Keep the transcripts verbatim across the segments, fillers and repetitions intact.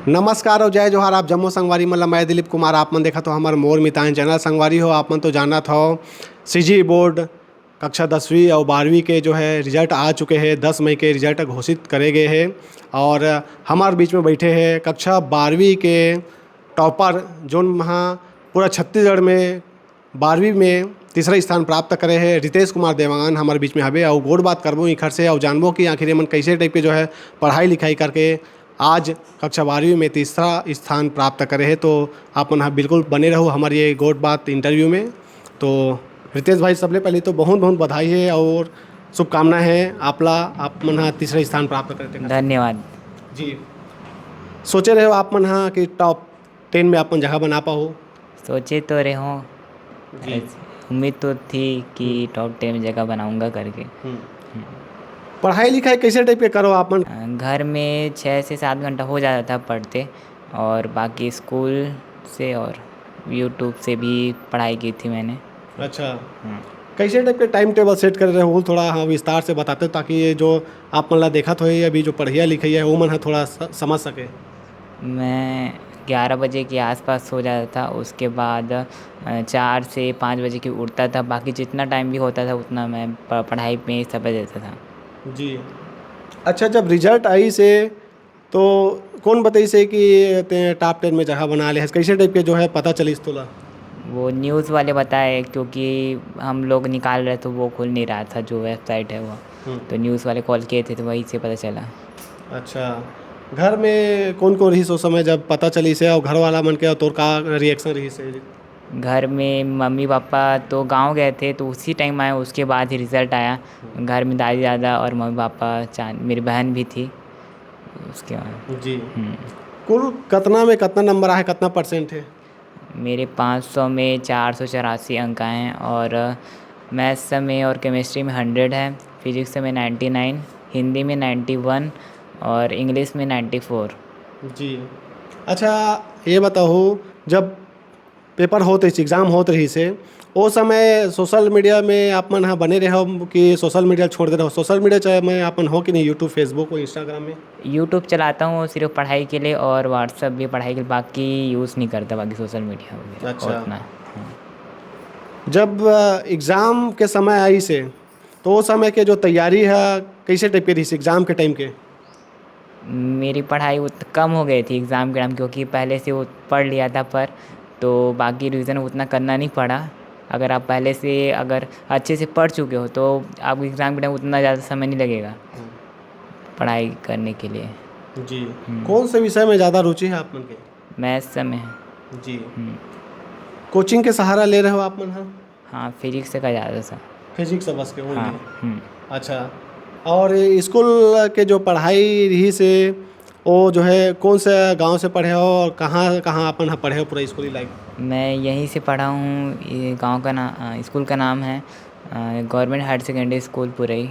नमस्कार अउ जय जोहार, आप जम्मो संगवारी मन ला मैं दिलीप कुमार। आप मन देखत हो हमर मोर मितान चैनल। संगवारी हो, आप मन तो जानत हो, सीजी बोर्ड कक्षा दसवीं अउ बारहवीं के जो है रिजल्ट आ चुके हैं। दस मई के रिजल्ट घोषित करे गए हैं और हमारे बीच में बैठे हैं कक्षा बारहवीं के टॉपर, जोन ह पूरा छत्तीसगढ़ में बारहवीं में तीसरा स्थान प्राप्त करे हैं, रितेश कुमार देवांगन हमारे बीच में हवे। अउ गोठ बात करबो इखर से अउ जानबो कि आखिर ये मन कैसे टाइप के जो है पढ़ाई लिखाई करके आज कक्षा बारहवीं में तीसरा स्थान प्राप्त करे हैं। तो आप मन ह बिल्कुल बने रहो हमारे ये गोठ बात इंटरव्यू में। तो रितेश भाई, सबले पहले तो बहुत बहुत बधाई है और शुभकामना है आप ला, आप मन ह तीसरा स्थान प्राप्त करे तेकर। धन्यवाद। जी, सोचे रहे हो आप मन ह कि टॉप टेन में आप मन जगह बना पाओ? सोचे तो रहे हो, जी। ऐसे उम्मीद तो थी कि हम्म। टॉप टेन में जगह बनाऊंगा करके। हम्म। हम्म। पढ़ाई लिखाई कैसे टाइप के करो आप मन? अ, घर में छः से सात घंटा हो जाता था पढ़ते, और बाकी स्कूल से और यूट्यूब से भी पढ़ाई की थी मैंने। अच्छा। हम्म। कैसे टाइप के टाइम टेबल सेट कर रहे हो, थोड़ा हाँ विस्तार से बताते हो, ताकि ये जो आप मन ला देखत होए अभी जो पढ़िया लिखिया है वो मन ह थोड़ा स-, समझ सके। मैं ग्यारह बजे के आसपास सो जाता था। उसके बाद, अ, चार से पाँच बजे के उठता था। बाकी जितना टाइम भी होता था उतना मैं प-, पढ़ाई में समय देता था। जी। अच्छा, जब रिजल्ट आई से तो कौन बताई से कि ते टॉप टेन में जगह बना ले हस? कैसे टाइप के जो है पता चलिस तोला? वो न्यूज़ वाले बताए, क्योंकि हम लोग निकाल रहे थे, वो खुल नहीं रहा था जो वेबसाइट है वो। हम्म। तो न्यूज़ वाले कॉल किए थे तो वहीं से पता चला। अच्छा, घर में कौन कौन रहिस उस समय जब पता चलिस हे, और घर वाला मन के और तोर का रिएक्शन रहिस हे? घर में मम्मी पापा तो गांव गए थे, तो उसी टाइम आए, उसके बाद ही रिजल्ट आया। हम्म। घर में दादी दादा और मम्मी पापा, चांद, मेरी बहन भी थी उसके बाद। जी। हम्म। कुल कतना में कतना नंबर आए, कतना परसेंट है? मेरे पाँच सौ में चार सौ चौरासी अंक आए हैं, और मैथ्स में और केमिस्ट्री में हंड्रेड है, फिजिक्स में नाइन्टी नाइन, हिंदी में नाइन्टी वन और इंग्लिश में नाइन्टी फ़ोर। जी। अच्छा, ये बताओ, जब पेपर होत रहिस, एग्जाम होत रहिस हे, ओ समय सोशल मीडिया में आप मन ह बने रहो कि सोशल मीडिया छोड़ दे रहो? सोशल मीडिया चाहे में आप मन हो कि नहीं, यूट्यूब, फेसबुक और इंस्टाग्राम में? यूट्यूब चलाता हूँ सिर्फ पढ़ाई के लिए, और WhatsApp भी पढ़ाई के लिए, बाकी यूज़ नहीं करता, बाकी सोशल मीडिया वगैरह अच्छा। उतना। हाँ। जब, अ, एग्जाम के समय आइस हे, तो ओ समय के जो तैयारी है, कैसे टाइप के रहिस एग्जाम के टाइम के? मेरी पढ़ाई उत-, कम हो गई थी एग्जाम के टाइम, क्योंकि पहले से वो पढ़ लिया था, पर तो बाकी रिवीजन उतना करना नहीं पड़ा। अगर आप पहले से, अगर अच्छे से पढ़ चुके हो, तो आपको एग्जाम के टाइम उतना ज़्यादा समय नहीं लगेगा हम्म। पढ़ाई करने के लिए। जी। हम्म। कौन से विषय में ज़्यादा रुचि है आप मन के? मैथ्स में। जी। हम्म। कोचिंग के सहारा ले रहे हो आप मन ह? हाँ, फिजिक्स का ज़्यादा था। फिजिक्स बस के only? हाँ, हम्म। अच्छा, और स्कूल के जो पढ़ाई रहिस हे, वो जो है कौन से गांव से पढ़े हो और कहाँ, कहाँ अपन ह पढ़े हो पूरा स्कूली लाइफ? मैं यहीं से पढ़ा हूँ। ये गांव का ना-, अ, स्कूल का नाम है, अ, गवर्नमेंट हायर सेकेंडरी स्कूल पुरई।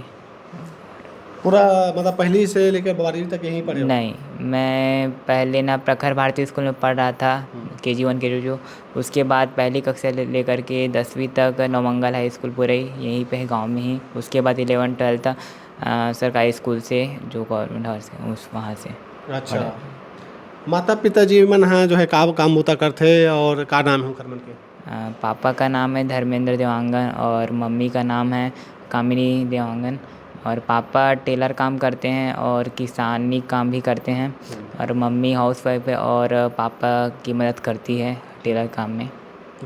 पूरा मतलब पहली से लेकर बारहवीं तक यहीं पढ़े हो? नहीं, मैं पहले ना प्रखर भारती स्कूल में पढ़ रहा था, हम्म। KG one, KG two. उसके बाद पहली कक्षा ले, लेकर के दसवीं तक नवमंगल हाई स्कूल पुरई, यहीं पे है गाँव में ही। उसके बाद इलेवन ट्वेल्थ, अ, सरकारी स्कूल से, जो गवर्नमेंट हाउस है, उस, वहाँ से अच्छा। पढ़ा। माता पिताजी मन ह जो है का काम बूता करथे और का नाम है उनकर मन के? अ, पापा का नाम है धर्मेंद्र देवांगन और मम्मी का नाम है कामिनी देवांगन। और पापा टेलर काम करते हैं और किसानी काम भी करते हैं। हम्म। और मम्मी हाउसवाइफ है और पापा की मदद करती है टेलर काम में।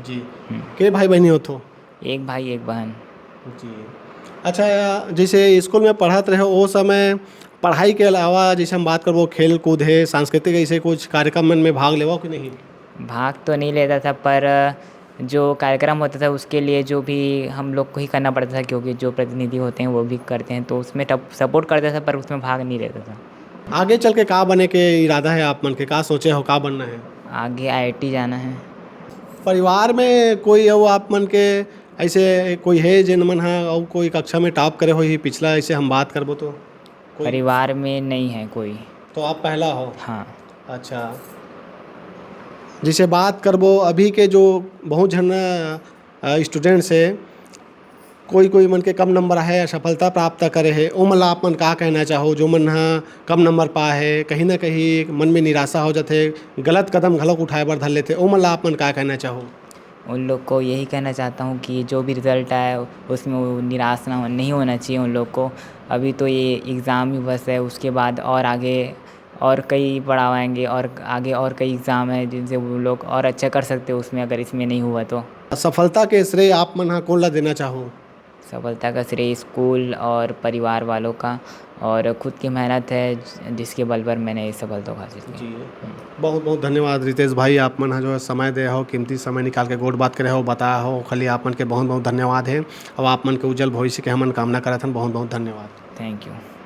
जी। हम्म। के भाई बहनी हो थो? एक भाई, एक बहन। जी। अच्छा, जैसे स्कूल में पढ़त रहे, ओ समय पढ़ाई के अलावा जैसे हम बात करबो, खेल कूद है, सांस्कृतिक ऐसे कुछ कार्यक्रम मन में भाग लेवो कि नहीं? भाग तो नहीं लेता था, पर जो कार्यक्रम होता था, उसके लिए जो भी हम लोग को ही करना पड़ता था, क्योंकि जो प्रतिनिधि होते हैं, वो भी करते हैं, तो उसमें टप-, सपोर्ट करता था, पर उसमें भाग नहीं लेता था। आगे चल के का बने के इरादा है आप मन के? का सोचे हो, का बनना है? आगे आईआईटी जाना है। परिवार में कोई अउ आप मन के ऐसे कोई है, जेन मन ह अउ कोई कक्षा में टॉप करे होही पिछला, ऐसे हम बात करबो तो? कोई? परिवार में नहीं है कोई। तो आप पहला हो? हाँ। अच्छा, जैसे बात करबो अभी के जो बहुत झन, अ, स्टूडेंट्स है, कोई कोई मन के कम नंबर आए हे, असफलता प्राप्त करे हे, ओमन ला आप मन का कहना चाहो? जो मन ह कम नंबर पाए हे, कहीं ना कहीं मन में निराशा हो जाथे, गलत कदम घलोक उठाए बर धर लेथे, ओमन ला आप मन का कहना चाहो? उन लोग को यही कहना चाहता हूँ कि जो भी रिजल्ट आए, उसमें वो निराश ना हो, नहीं होना चाहिए उन लोग को। अभी तो ये एग्ज़ाम ही बस है, उसके बाद और आगे और कई पड़ाव आएंगे और आगे और कई एग्ज़ाम है, जिनसे वो लोग और अच्छा कर सकते हैं उसमें, अगर इसमें नहीं हुआ तो। सफलता के श्रेय आप मन ह कोन ला देना चाहो? सफलता का श्रेय स्कूल और परिवार वालों का और खुद की मेहनत है, जिसके बल पर मैंने इस सफलता को हासिल किया। जी, बहुत बहुत धन्यवाद रितेश भाई, आप मन ह जो समय दे हो, कीमती समय निकाल के गोठ बात करे हो, बताया हो, ओखर लिए आप मन के बहुत बहुत धन्यवाद हे। और आप मन के उज्जवल भविष्य के हमन कामना करत हन। बहुत बहुत धन्यवाद। Thank you.